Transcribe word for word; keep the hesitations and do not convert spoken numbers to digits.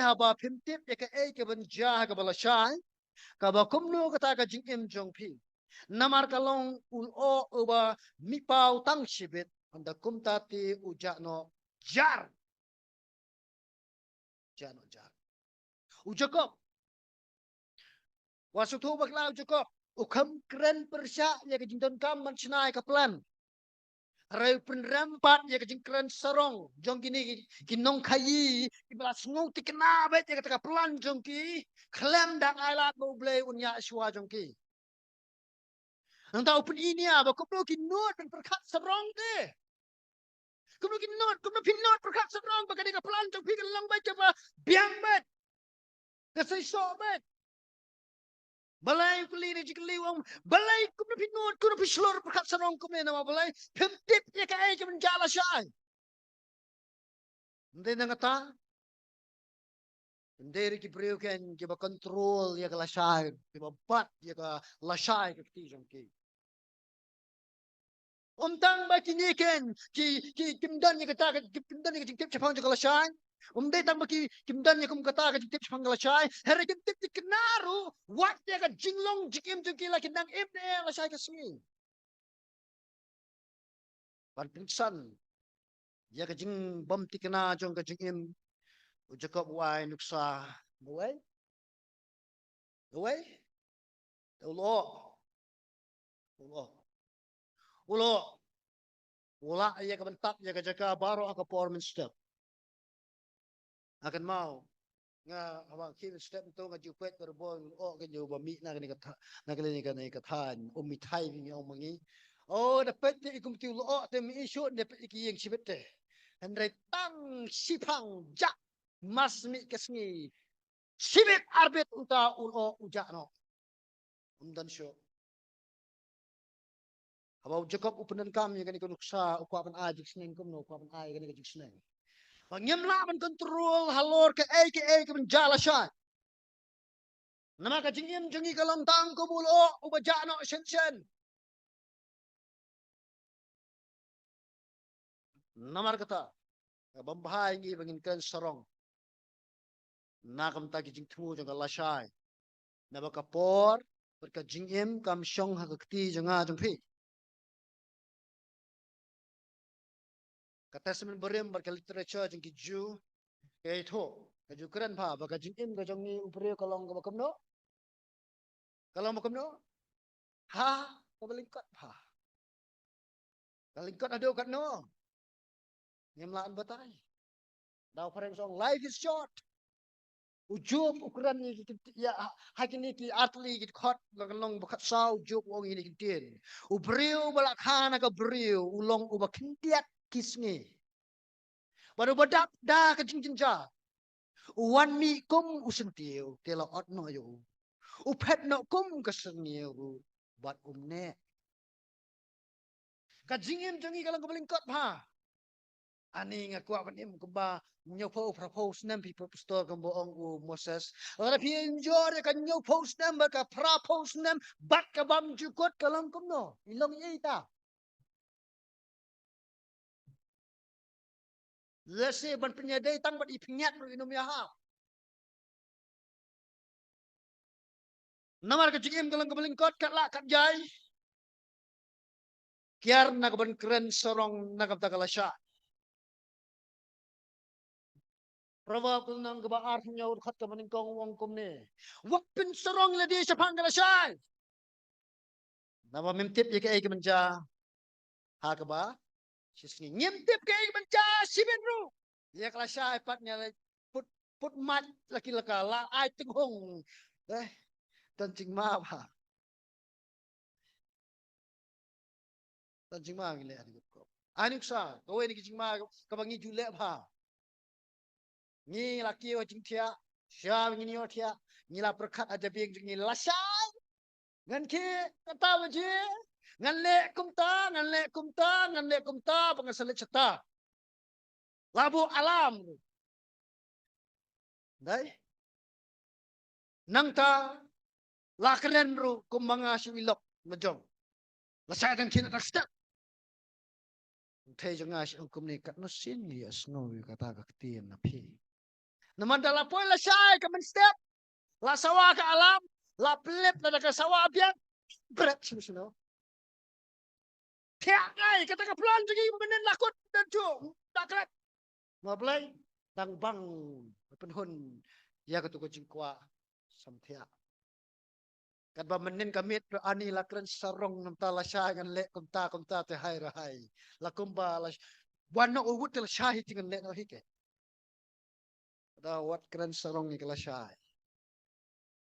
haba phim tip ïa kaei kaban jia ha kaba lashai, kaba kumno kata ka jingim jong phi. Namar ka long u lyoh uba mih paw tang shibit, hynda kumta te u jah noh jar. Jah noh jar. U Jakob. Wat sngewthuh bakla u Jakob. U kham kren pyrshah ïa ka jingdonkam ban shna ïa ka plan. Hynrei u pynrem pat ïa ka jingkren sarong jong kine ki, ki nongkhaïi, kiba la sngewthikna beit ïa kata ka plan jong ki, khlem da ai lad ba U Blei un ïaid shuwa jong ki. Nangta u pyni ïa ba kumno ki nud ban pyrkhat sarong te. Kumno ki nud, kumno phi nud pyrkhat sarong ba kane ka plan jong phi ka long beit kaba biang beit, ka seisoh beit. Balei u kylli ïa ka jingkylli, u ong, balei kumno phi nud, kumno phi shlur pyrkhat sarong kumne, namar balei phim tip ïa kaei kaban jia lashai. Ym dei na kata, ym dei ruh ki briew keiñ kiba control ïa ka lashai, kiba bat ïa ka lashai ka kti jong ki. Ym tang ba kine keiñ ki, ki, kim don ïa kata ka, kim don ïa ka jingtip shaphang jong ka lashai. Ym dei tang ba ki, kim don ïa kum kata ka jingtip shaphang ka lashai, hynrei kim tip thikna ruh wat ïa ka jinglong jingim jong ki, la ki nang im ne lashai ka sngi. Ban pynsan ïa ka jingbymthikna jong ka jingim, u Jakob u ai nuksa. Uwei? Uwei? U lyoh. U lyoh. U lyoh. U lah ïa ka ban tap ïa ka jaka baroh ha ka por mynstep. Nga kynmaw, nga haba nga khie mynstep, to nga ju peit barabor u lyoh, ka ju ba mih na kane ka tha-, na kane ka, kane ka thaiñ, um mih thaiñ, ngi ong ma ngi. O, da peit te i kumtu u lyoh te, mih i shuh, da peit i ki ïing shibit te. Hynrei tang shiphang jah, mas mih ka sngi, shibit arbit uta u lyoh u jah noh. Um don shuh. Haba u Jakob u pyndonkam ïa kane ka nuksa, u kwah ban ai jingsneng kumno, u kwah ban ai kane ka jingsneng. Ba ngim lah ban control halor kaei kaei kaban jia lashai. Namar ka jingim jong ngi ka long tang kum u lyoh uba jah noh shen shen. Namar kata, ka bym bha ïa ngi ba ngin kren sarong na ka bynta ki jingthmu jong ka lashai. Naba ka por bad ka jingim kam shong ha ka kti jong nga jong phi. Ka Testament Barim bad ka literature jong ki Jiw ka ïathuh, ka ju kren bha ba ka jingim ka jong ngi u briew ka long kaba kumno? Ka long ba kumno? Ha kaba lyngkot bha. Ka lyngkot haduh katno? Ngim lah ban batai. Da u phareng ong, life is short. U Job u kren ïa ki, ïa, ha, ha kine ki artylli ki dkhot, la ka long ba khatsaw, u Job u ong ïa kine ki ktien. U briew ba la kha na ka briew u long uba khyndiat ki sngi. Bad uba dap da ka jingjynjar. U wan mih kum u syntiew, te la ot noh ïa u. U phet noh kum ka sniew ruh, bad um neh. Ka jingim jong ngi ka long kaba lyngkot bha. Ani nga kwah ban im kumba hynñiewphew phraphew snem, phi pastor, kumba ong u Moses. Lada phi enjoy ïa ka hynñiewphew snem bad ka phraphew snem bad ka bymjukut, ka long kumno? I long ei ta? Lehse ban pynïadei tang bad i pynïap ruh, i nym ïahap. Namar ka jingim ka long kaba lyngkot, kat lah kat jai. Kiar na ka ban kren sarong na ka bynta ka lashai. Proverb ka lynnong kaba ar, hynñiew, dkhot kaba nyngkong u ong kumne: Wat pynsarong lade shaphang ka lashai. Naba mem tip ïa kaei kaban jia ha kaba shi sngi. Ngim tip kaei kaban jia shibit ruh. Ïa ka lashai pat ngi la put, put mait la ki la ka, la ai tynghung. Eh, don jingma bha. Don jingma ngi leh ha kane ka por. Ai nuksa, kawei na ki jingma kaba ngi ju leh bha. Ngi la kiew ha jingthiah, sha ngin ïoh thiah, ngi la pyrkhat ha jabieng jong ngi lashai. Ngan khie kata baje, ngan leh kumta, ngan leh kumta, ngan leh kumta, ba ngan sa leit shata. La buh alarm ruh. Dei? Nangta la kren ruh kumba nga shu ilok la jong. Lashai dang khie na tak step. Thei jong nga shu ong kumne, katno sien ngi ïa sngew ïa kata ka ktien na phi. Namar da la poi lashai ka mynstep, la sawa ka alarm, la pynlip lada ka sawa biang, bret shisha. Thiah ngai kata ka plan jong ngi, mynnin la kut, da ju, da kret. Ma Blei, dang bang pynhun ïa katu ka jingkwah samthiah. Katba mynnin ka miet, ani la kren sarong, namar lashai ngan leh kumta kumta te hai re hai. La kumba la wan noh u wut te lashai hi te ngan leh noh hi ke. Da wat kren sarong ïa ka lashai.